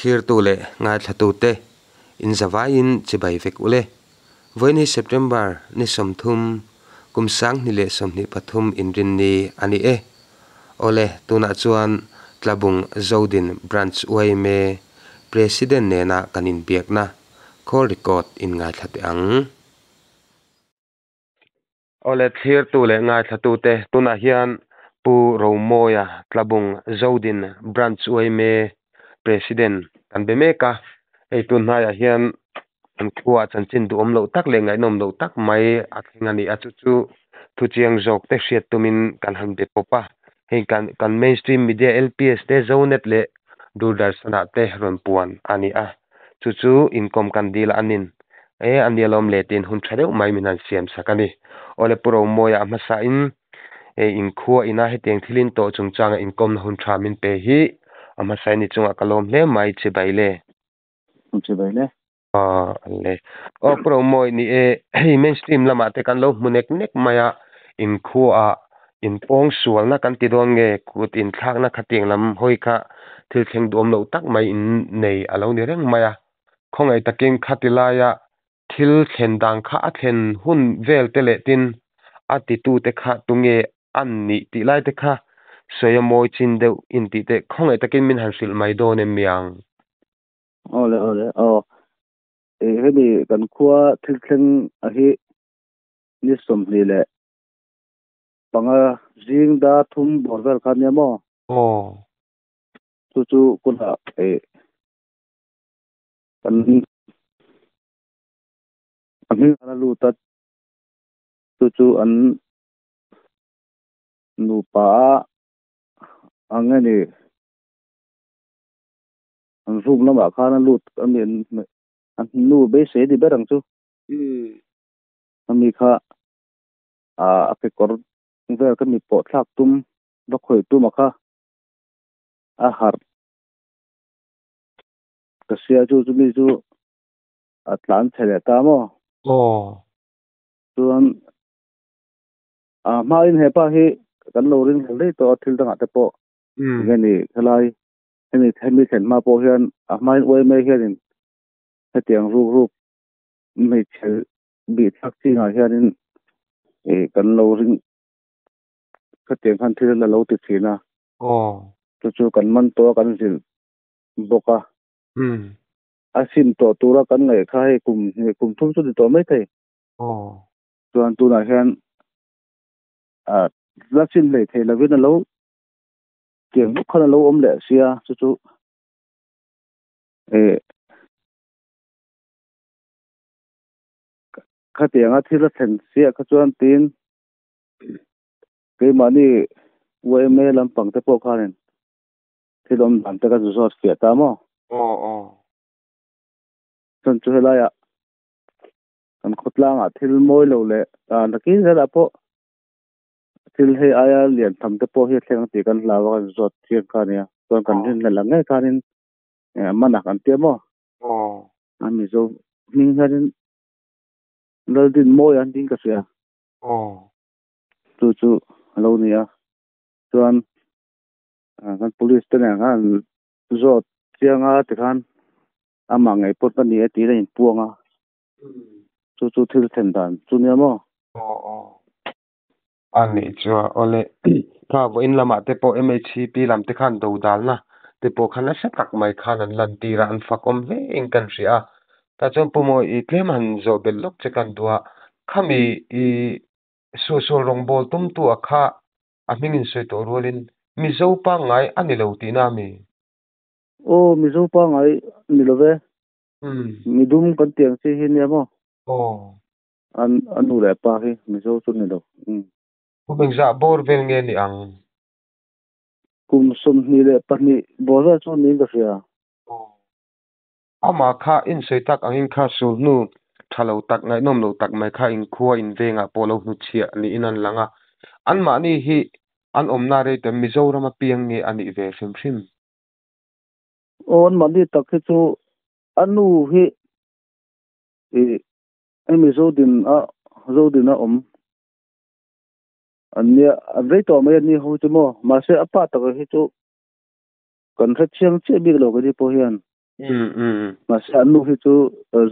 Thlirtu leh ngaithlatute in zavaiin chibai vek ule. Vawiin hi September ni 30, kum 2023 inrinni a ni e. Awle, tunah chuan Tlabung Zodin Branch yma President nena kan inbiakna call record in ngaithla teh ang. Awle, thlirtu leh ngaithlatute, tunah hian Pu Romawia Tlabung Zodin Branch yma President kan be mek a. Hei tun hnaiah hian an khuaah chanchin duhawm loh tak leh ngaihnawm loh tak mai a thleng a ni a, chu chu thuchiang zawk te hriat tumin kan han be pawp a. Hei kan kan mainstream media LPS te, Zonet leh Doordarshan-ah te rawn puan a ni a, chu chu inkawm kan dil a anin e a nia lawm le tiin hun tha deuh mai min han siam sak a ni. Awle Pu Romawia a hmasain e inkhua ina hetiang thil in tawh chungchanga inkawmna hun tha min pe hi a hmasain ni chungah ka lawm hle mai chibai le. Chibai le. Aw le. Aw Pu Romawi ni e hei mainstream lamah te kan lo hmu nek nek mai a, inkhuaah inpawng sualna kan ti dawn nge kut inthlakna khatiang lam hawi kha thil thleng duhawm loh tak mai in nei a lo ni reng mai a. Khawngaih takin khati laia thil thlen dan kha a thlen hun vel te leh tin a titute kha tunge an nih tih lai te kha sawi a mawi chin deuh intih te khawngaih takin min han hrilh mai dawn em miang? Awle awle aw e hemi kan khua thil thleng a hi ni 25 zing dar 3 bawr vel kha nia maw? Aw. Chu chu kunah e kan a hming an a lut a, chu chu an nupa a ang nge ni an room lamah khan a lut a mi an nu beisei a ni ber ang chu. Ami kha a kekawr vel ka mi pawh thlak tum va khawih tum a kha a harh ka hria chu chumi chu a tlan chhe leh ta maw? Aw. Chuan a hmain hepa hi kan lo ring hlel daih tawh a thil dangah te pawh enge ni helai hemi hemi thlen hma pawh hian a hmain yma hianin hetiang ruk ruk hmeichhe bih thlak chingah hianin ih kan lo ring khatiang khan thil a lo ti thin a. Aw. Chu chu kan man tawh a kan zilh bawk a. A sim tawh tura kan ngaih kha hei kum hnih kum thum chu ni tawh mai thei. Aw. Chuan tunah hian a la sim hlei thei lovin a lo tiang bawk khan a lo awm leh sia chu chu eh khatianga thil a thlen chiah kha chuan tin keimahni yma lampang te pawh khanin thil awm dan te ka zu zawt fiah ta maw? Aw aw. Chuan chu helaiah kan khawtlangah thil mawi lo leh nakin zelah pawh thil hei aia lian tham te pawh hi a thleng ang tih kan hlau a, kan zawt chiang kha a nia. Chuan kan rinhlelh ang ngei khanin man a kan tia maw? Aw. A Mizo hming hianin Laldinmawia an tiin ka hria. Aw. Chu chu a lo ni a. Chuan kan police te nen khan zawt chiang a tikhan amah ngei pawh ka ni a tiin a inpuang a. Chu chu thil thlen dan chu nia maw? Aw aw. A nih chuan awle kha vawiin lamah te pawh MHCP lam te khan dodalna te pawh khan nasa tak mai khan an lantir a, an fakawm hle in kan hria a. Tah chuan Pu Mawi i tlem han zawh belh lawk che kan duh a, khami i suahsual rawngbawl tumtu a kha a hming in sawi tawh rualin Mizo pangngai a ni lo tihna a mi? Aw, Mizo pangngai ni lo ve. Midum kan tih ang chi hi nia maw? Aw. An a nu leh pa hi Mizo chu ni lo. Kum engzah bawr vel nge ni ang? Kum 22 bawr vel chu niin ka hria. Aw. Amah kha insawi tak angin kha sulhnu tha lo tak, ngaihnawm lo tak mai kha inkhua invengah pawh lo hnuchhiah niin an lang a. Anmahni hi an awmna rei te Mizoram a piang nge a nih ve hrim hrim? Aw, anmahni tak hi chu a nu hi ih hemi Zodin a Zodin a awm an nia, an rei tawh mai an ni ho chu maw? Mahse a pa tak hi chu kan hre chiang chiah bik lo ka ni pawh hian. Um um. Mahse an nu hi chu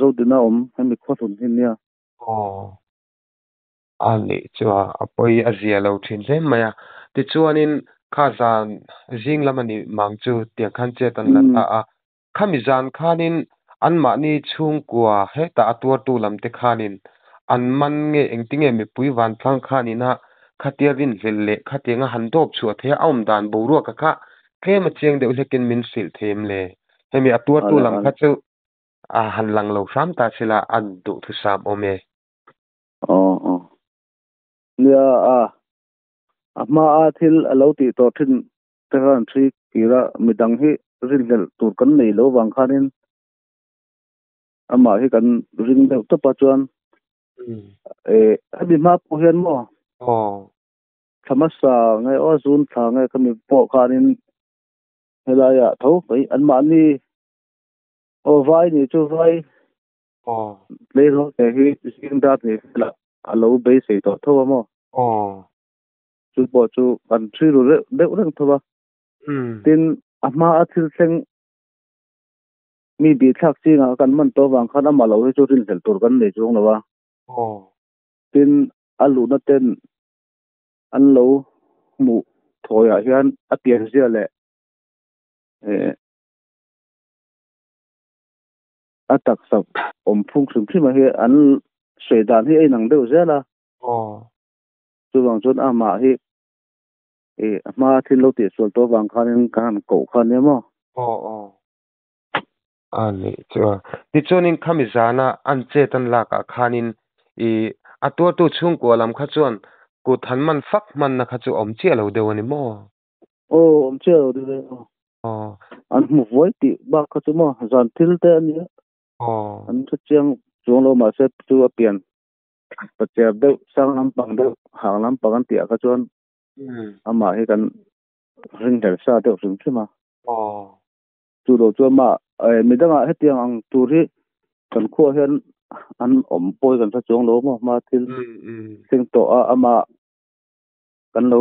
Zodina awm hemi khuahlun hi nia. Aw. A nih chu a, a pawi a zia lo thin hle mai a. Tichuanin kha zan zing lam a nih mang chu tiang khan chet an la ta a. Khami zan khanin anmahni chhungkua hetah a tuartu lam te khanin an man nge engtinge mipui vantlang khanina khatia rinhlelh leh khatianga han dawp chhuah theih a, a awm dan boruaka kha tlem a chiang deuh hlekin min hrilh thei em le? Hemi a tuartu Ale lam ale. kha chu a han lang lo hram ta sela a duhthusam awm e. Aw aw. Nia a, a hma a thil a lo tih tawh thin te khan thi kir a, midang hi rinhlelh tur kan nei lo vang khanin amah hi kan ring deuh tawp a chuan eh hemi hma pawh hian maw Aw. thla hmasa nge aw zun thla nge khami pawh khanin helaiah tho mai anmahni aw vai nih chu vai Aw. tleirawl te hi zing dat ni velah a lo beisei tawh tho a maw? Aw. Chu pawh chu kan ṭhi ru reuh deuh reng tho a. Tin, a hma a thil thleng mi bihthlak chingah kan man tawh avang khan amah lo hi chu rinhlelh tur kan nei chuang lo a. Aw. Tin, a luhna ten an lo hmuh thawiah hian a pianzia leh eh a taksa awm phung hrim hrim ah hi an sawi dan hi a inang deuh zel a. Aw. Chuvang chuan amah hi ih a hma thil lo tihsual tawh avang khanin ka han koh kha nia maw? Aw aw. A nih chuan tichuanin khami zana an chet an lakah khanin ih a tuartu chhungkua lam kha chuan kut han man fak hmanna kha chu awm chiah lo deuh a ni maw? Aw awm chiah lo deuh e aw. Aw. An hmu vuai tih bak kha chu maw zan thil te a nia. Aw. An hre chiang chuang lo mahse chu a pian pacher deuh sang lampang deuh hang lampang an tih ah kha chuan amah hi kan ringhlel sa deuh hrim hrim a. Aw. Chu lo chu amah eh midangah hetiang ang tur hi kan khuaah hian an awm pawi kan hre chuang lo maw hma thil thleng tawh a amah kan lo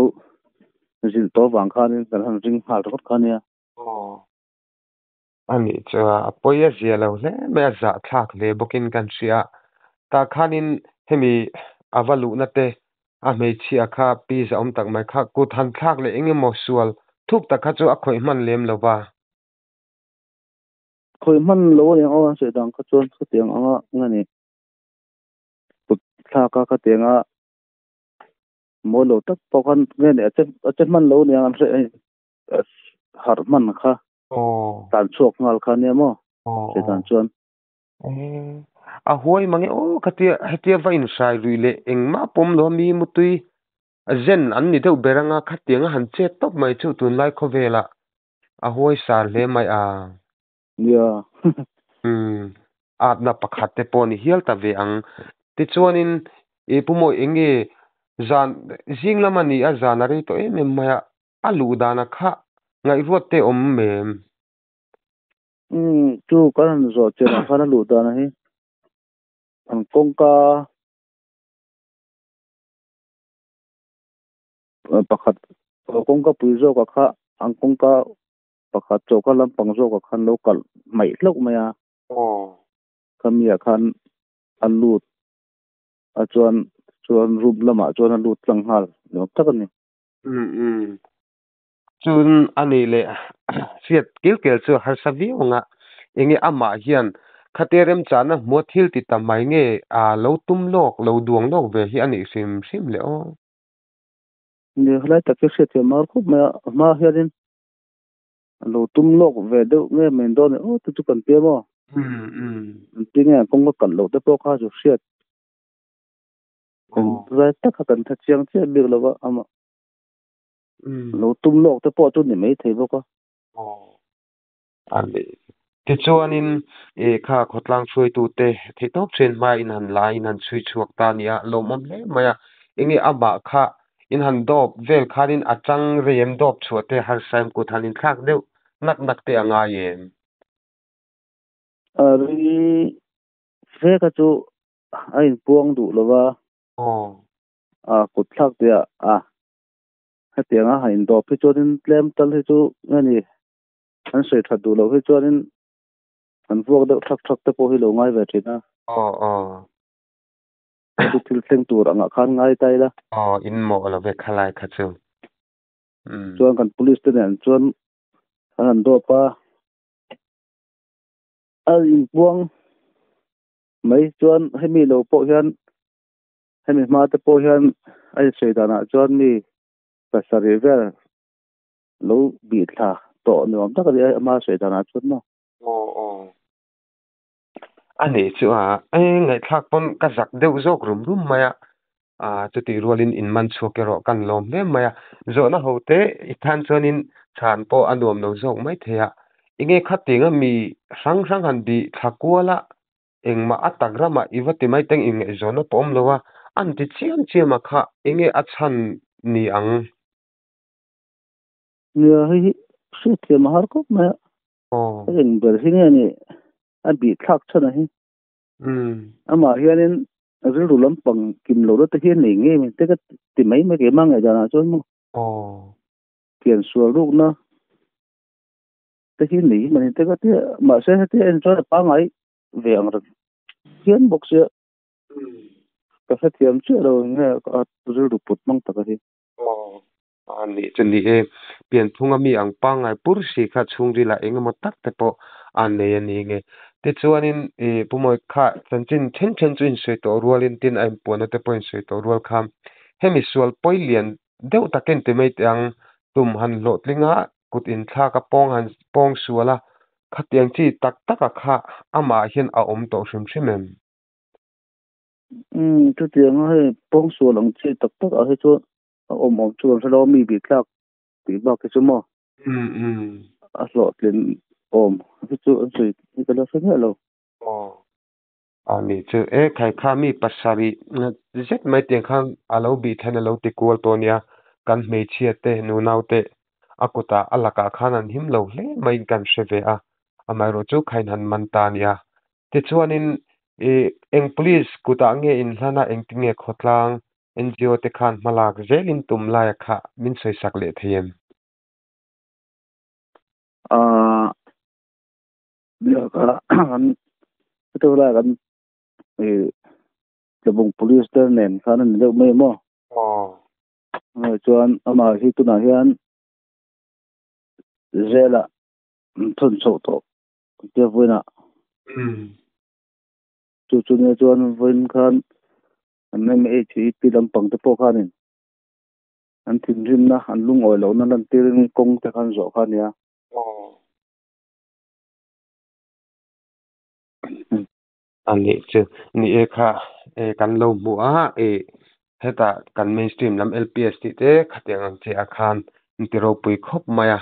zilh tawh vang khanin kan han ring nghal ringawt kha nia. Aw. A nih chu a pawi a zia lo hle mai a, zahthlak hle bawkin kan hria. Tah khanin hemi a va luhna te a hmeichhia kha pi zahawm tak mai kha kut han thlak leh eng emaw sual thuk tak kha chu a khawih hman lem lo va. Khawih hman lo a ni ang aw an sawi dan kha chuan khatiang anga nge ni kut thlak a khatiang a mawi lo tak pawh khan nge ni a che a che hman lo a ni ang an hre harh hman kha tan chhuak nghal kha nia maw sawi dan chuan. A huai mange aw khatia hetia va inhrai lui leh engmah pawm lo a mi mutui zen an ni deuh ber anga khatiang a han chet tawp mai chu tunlai khawvelah a huai sar hle mai a. Nia. Umm atna pakhat te pawh ni hial ta ve ang. Tichuanin i Pu Mawi eng nge zan zing lam a ni a zan a rei tawh em em mai a, a luh dana kha ngaihruat te awm em? Umm chu kan han zawh chian ah khan a luh dana hi an kawngka pakhat kawngka pui zawk ah kha an kawngka pakhat chawhka lampang zawk ah khan lo kalh hmaih hlauh mai a. Khami ah khan a lut a chuan chuan room lamah chuan a lut tlang nghal ni awm tak a ni. Umm umm. Chun a nih leh hriat kil kel chu harsa viau anga enge amah hian khatia remchahna hmua thil ti ta mai nge a lo tum lawk lo duang lawk ve hi a nih hrim hrim le aw. Ni helai tak hi hriat thiam mar khawp mai a, a hma hianin a lo tum lawk ve deuh nge mai dawn e aw chu chu kan tia maw? An ti nge an kawng ka kalh loh te pawh kha chu hriat kan zai tak kha kan tha chiang chiah bik lo va amah lo tum lawk te pawh chu ni mai thei bawk a. A ni. Tichuanin i kha khawtlang hruaitute theihtawp chen hma in han la in han chhui chhuak ta a nia, lawmawm hle mai a. Enge amah kha in han dawp vel khanin a chang rei em dawp chhuah te harsa em kut han inthlak deuh nak nak te a ngai em? A ri fe kha chu a inpuang duh lo va. A kut thlak tih ah a hetiang a han indawp hi chuanin tlem tal hi chu nge ni an sawi that duh loh hi chuanin Han vuak deuh thak thak te pawh hi lo ngai ve thin a. Aw aw. Chu thil thleng tur angah khan ngai ta ila. Aw in mawh lo ve khalai kha chu. Chuan kan police te nen chuan an han dawp a. A inpuang mai chuan hemi lo pawh hian hemi hma te pawh hian a insawi danah chuan mi pasarih vel lo bih thla tawh ni awm tak a ni a ama sawi danah chuan maw. Aw aw. A nih chu a e ngaihthlak pawn ka zak deuh zawk rum rum mai a. A chutih rualin in man chhuak erawh kan lawm hle mai a. Zawhna ho te i tan chuanin chhan pawh a nuam lo zawk mai thei a. Enge khating a mi hrang hrang han bih thla kual a engmah a tak ramah i va ti mai teng inngaihzawnna pawh awm lo a, an ti chiam chiam a kha enge a chhan ni ang? Nia hei hi hriatthiam a har khawp mai a, a eng ber hi nge ni a bih thlak chhan a hi. Amah hianin rilru lampang kim lohna te hi a nei ngei mai te ka ti mai mai keimah ngaihdanah chuan maw. Pian sual rukna te hi nei hi mani te ka ti a, mahse heti en chuan a pangngai ve ang reng hian bawk sia ka hrethiam chiah lo nge a rilru put hmang taka hi. Aw a nih chu ni e, pianphung a mi ang pangngai pur si kha chhungrilah eng emaw tak te pawh a nei a ni nge. Tichuanin i Pu Mawi kha chanchin then then chu insawi tawh rualin tin a inpuahna te pawh insawi tawh rual kha hemi sual pawi lian deuh takin ti mai teh ang tum han hlawhtling a kut inthlak a pawng han pawng sual a, khatiang chi tak tak a kha amah hian a awm tawh hrim hrim em? Umm chutiang a hei pawng sual ang chi tak tak ah hi chuan a awm awm chu kan hre lo a mi bih tlak tih bak hi chu maw? Umm umm. A hlawhtlin awm hi chu an sawi hi ka la hre miah lo. Aw. A nih chu e khai kha mi pasarih zet mai tiang khan a lo bih then a lo ti kual tawh nia, kan hmeichhia te nunau te a kutah a lakah khan an him lo hle maiin kan hre ve a, amaherawh chu khain han man ta nia. Tichuanin i eng police kutah nge inhlan a engtinge khawtlang NGO te khan hmalak zelin tum laia kha min sawisak leh thei em? Aaa. Biaka kan heti lai kan ih Tlabung Police te nen khan a ni deuh mai maw? Aw. Chuan amah hi tunah hian zela an thawn chhoh tawh tia vawiinah. Chu chu nia chuan vawiin khan an MHEP lampang te pawh khanin an thinrimna an lungawi lohna lantirin kawng te khan zawh kha a nia. Aw. A nih chu ni e kha e kan lo hmu a e hetah kan mainstream lam LPS tih te khatiang ang che ah khan an ti ropui khawp mai a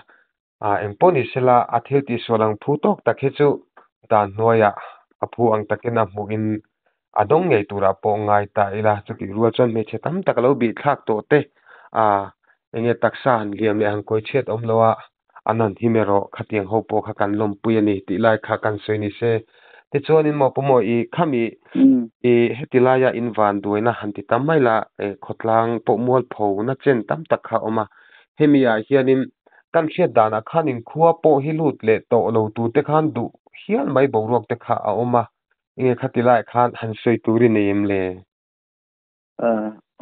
ah engpawh ni sela a thil tihsual ang phu tawk tak hi chu dan hnuaiah a phu ang takin a hmuhin a dawng ngei turah pawh ngai ta ila chutih rual chuan hmeichhe tam tak a lo bih thlak tawh te ah enge taksa han liam leh han kawi chhiat awm lo a. An han him erawh khatiang ho pawh kha kan lawmpui a ni tih lai kha kan sawi ni se. Tichuanin maw pawh maw i khami i heti laia in van duaina han ti tam mai la e khawtlang pawh mualpho na chen tam tak kha a awm a. Hemi ah hianin kan hriat danah khan in khua pawh hi lut leh tawh lo turte khan duh hial mai boruak te kha a awm a. Enge khati laiah khan han sawi tur i nei em le?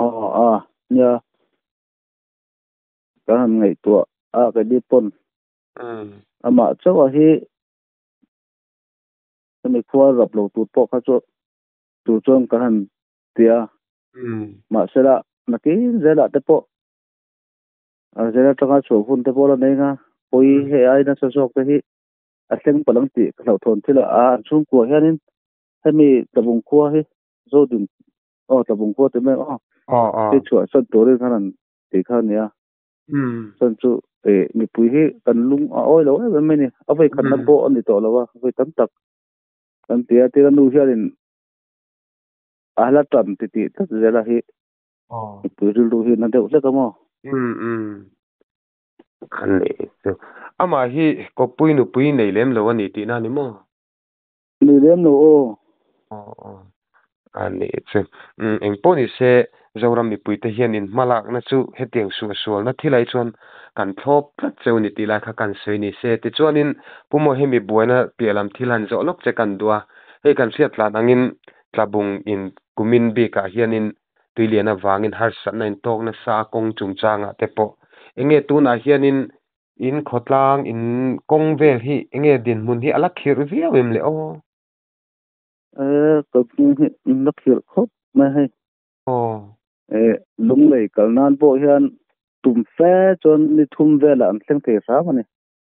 Aw a nia. Kan han ngaihtuah a keini pawn amah chauh a hi hemi khua rap lo tur pawh kha chu tur chuan kan han ti a mahsela nakin zelah te pawh a zel atanga chhuah hun te pawh la nei nga pawi hei ai nasa zawk te hi a thleng palh ang tih ka hlauhthawn thil a an chhungkua hianin hemi tlabung khua hi Zodin aw tlabung khua ti mai ang aw hi chhuahsan turin khan an tih kha a nia. Chuan chu eh mipui hi kan lung a awi lo em em mai a ni. A vawi khatna pawh a ni tawh lo a, vawi tam tak kan ti a. Tin a nu hianin a la tan ti tih tlat zel a hi mipui rilru hi na deuh hlek a maw? A nih chu. Amah hi kawppui nupui nei lem lo a ni tihna a ni maw? Nei lem lo aw. Aw aw. A nih chu. Engpawh ni se. Zoram mipuite hian in hmalakna chu hetiang suahsualna thilah hi chuan kan thlawp tlat cheu ni tih lai kha kan sawi ni se. Tichuanin Pu Mawi hemi buaina piah lam thil han zawh lawk che kan duh a, hei kan hriat tlan angin Tlabung in kumin bikah hianin tuilian avangin harsatna in tawk nasa a kawng chungchangah te pawh enge tunah hianin in khawtlang in kawng vel hi enge dinhmun hi a la khirh viau em le aw? E ka kawng hi la khirh khawp mai hei. Aw. E lunglei kal nan pawh hian tum fe chuan ni thum velah an thleng thei hram a ni.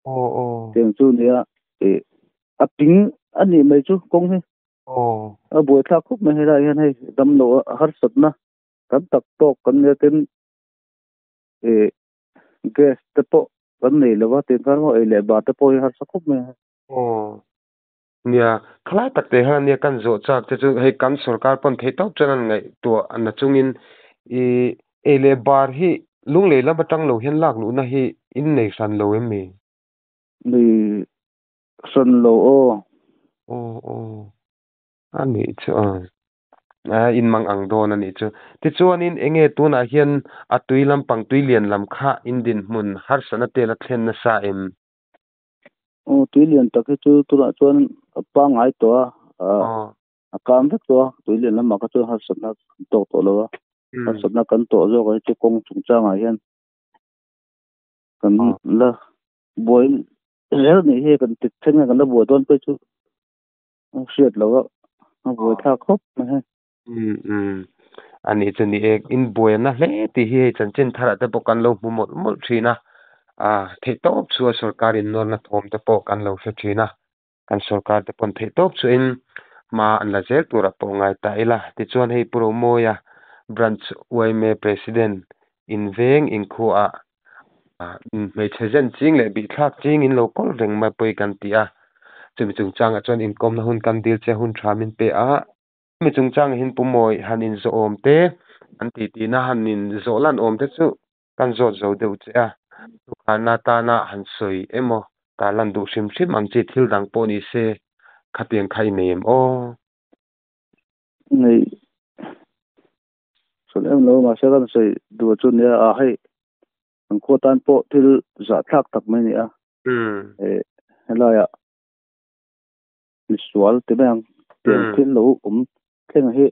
Aw aw. Tiang chu nia e a ping a nih mai chu kawng hi. Aw. A buaithlak khawp mai helaiah hian hei damlo a harsatna tam tak tawk kan nia tin e gas te pawh kan nei lo va tin khan maw ei leh bar te pawh hi harsa khawp mai a. Aw. Nia, khalai tak te hian nia kan zawh chak te chu hei kan sorkar pawn theih tawp chuan an ngaihtuah na chungin i ei leh bar hi lunglei lam atang lo hian lak luhna hi in nei hran lo em mi? Nei hran lo aw. Aw aw a nih chu a a in mang ang dawn a nih chu. Tichuanin enge tunah hian a tui lampang tui lian lam kha in dinhmun harsatna te la thlen nasa em? Aw tui lian tak hi chu tunah chuan a pangngai tawh a, a kam vek tawh a, tui lian lamah kha chuan harsatna kan tawk tawh lo a, harsatna kan tawh zawk hi chu kawng chungchangah hian kan la buai zel a nih hi, kan tik thleng hian kan la buai dawn phei chu a hriat loh a, a buai thlak khawp mai hei. Umm umm a nih chu ni e, in buaina hle tih hi hei chanchin tharah te pawh kan lo hmu mawlh mawlh thin a, ah theihtawp chu a sorkar in nawrna thawm te pawh kan lo hre thin a, kan sorkar te pawn theihtawp chu in hma an la zel turah pawh ngai ta ila. Tichuan hei Pu Romawia Branch yma President in veng inkhuaah hmeichhe zen ching leh bihthlak ching in lo kawl reng mai pawi kan ti a, chumi chungchangah chuan inkawmna hun kan dil che hun tha min pe a. Mi chungchangah hian Pu Mawi han inzawh awm te, an tihtina han inzawh lan awm te chu kan zawt zo deuh che a. Thukhana tana han sawi emaw tarlan duh hrim hrim ang chi thil dang pawh ni se khatiang kha i nei em aw? Nei sawn em lo mahse kan sawi duh chu nia a hei kan khua tan pawh thil zahthlak tak mai a ni a. Helaiah misual ti mai ang tiang thil lo awm thleng hi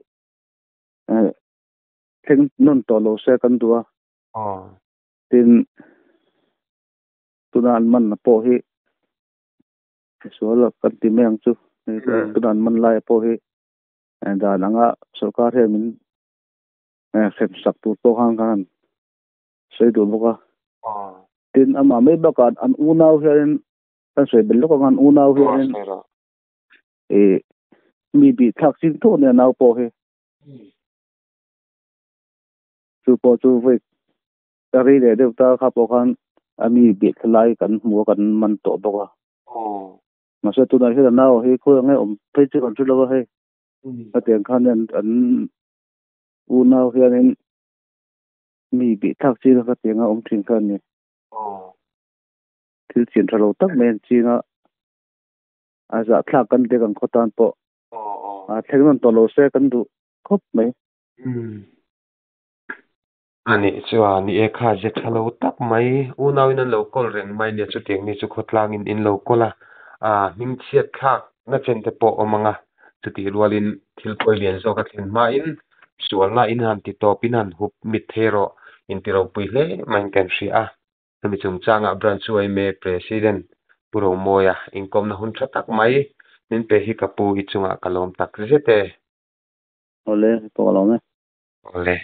thleng nawn tawh lo se kan duh a. Tin tuna an man na pawh hi misual kan ti mai ang chu tuna an man laia pawh hi dan anga sorkar hian min hrem sak tur pawh khan kan han sawi duh bawk a. Tin amah mai bakah an unau hianin Kan sawi bel lawk ang an unau hianin ih mi bih thlak ching tawh nia nau pawh hi. Chu pawh chu vawi ka rei leh deuh ta kha pawh khan a mi bih thla lai kan hmu a kan man tawh bawk a. Mahse tunah hian a nau hi khawi ang nge awm phei chu kan hre lo a hei. Hetiang khan an unau hianin mi bih thlak ching a khatiang a awm thin kha a ni. Thil chin tha lo tak mai an ching a, a zahthlak kan dek ang khaw tan pawh a thleng nawn tawh lo se kan duh khawp mai. A nih chuan i e kha ze tha lo tak mai unauin an lo kawl reng mai nia chutiang ni chu khawtlangin in lo kawl a, a hmingchhiat thlak na chen te pawh awm ang a, chutih rualin thil pawi lian zawk a thlen hmain sualna in han ti tawp in han hup mit thei rawh inti ropui hle maiin kan hria a. Hemi chungchangah Branch yma President Pu Romawia inkawmna hun tha tak mai min pe hi ka pu i chungah ka lawm tak zet e. Awle, ka lawm e. Awle.